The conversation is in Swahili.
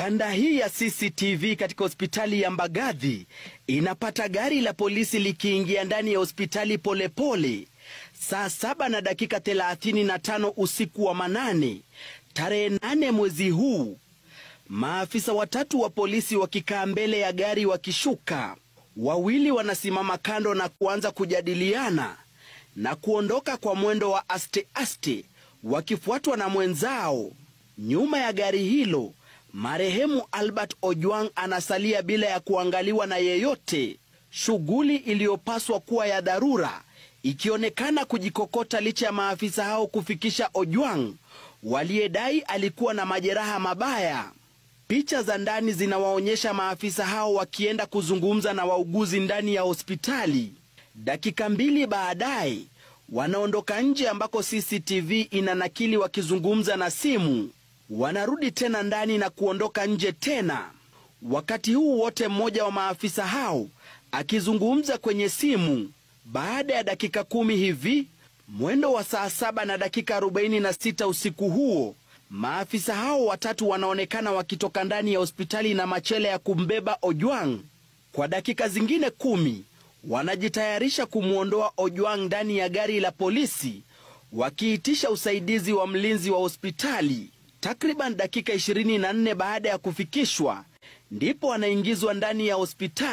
Kanda hii ya CCTV katika hospitali ya Mbagathi inapata gari la polisi likiingia ndani ya hospitali polepole saa 7:35 usiku wa manane tarehe 8 mwezi huu. Maafisa watatu wa polisi wakikaa mbele ya gari wakishuka, wawili wanasimama kando na kuanza kujadiliana na kuondoka kwa mwendo wa aste aste wakifuatwa na mwenzao. Nyuma ya gari hilo, marehemu Albert Ojwang anasalia bila ya kuangaliwa na yeyote, shughuli iliyopaswa kuwa ya dharura ikionekana kujikokota licha ya maafisa hao kufikisha Ojwang waliyedai alikuwa na majeraha mabaya. Picha za ndani zinawaonyesha maafisa hao wakienda kuzungumza na wauguzi ndani ya hospitali. Dakika 2 baadaye wanaondoka nje ambako CCTV inanakili wakizungumza na simu. Wanarudi tena ndani na kuondoka nje tena. Wakati huu wote mmoja wa maafisa hao akizungumza kwenye simu. Baada ya dakika 10 hivi, mwendo wa saa 7:46 usiku huo, maafisa hao watatu wanaonekana wakitoka ndani ya hospitali na machele ya kumbeba Ojwang. Kwa dakika zingine 10 wanajitayarisha kumuondoa Ojwang ndani ya gari la polisi, wakiitisha usaidizi wa mlinzi wa hospitali. Takriban dakika 24 baada ya kufikishwa, ndipo anaingizwa ndani ya hospitali.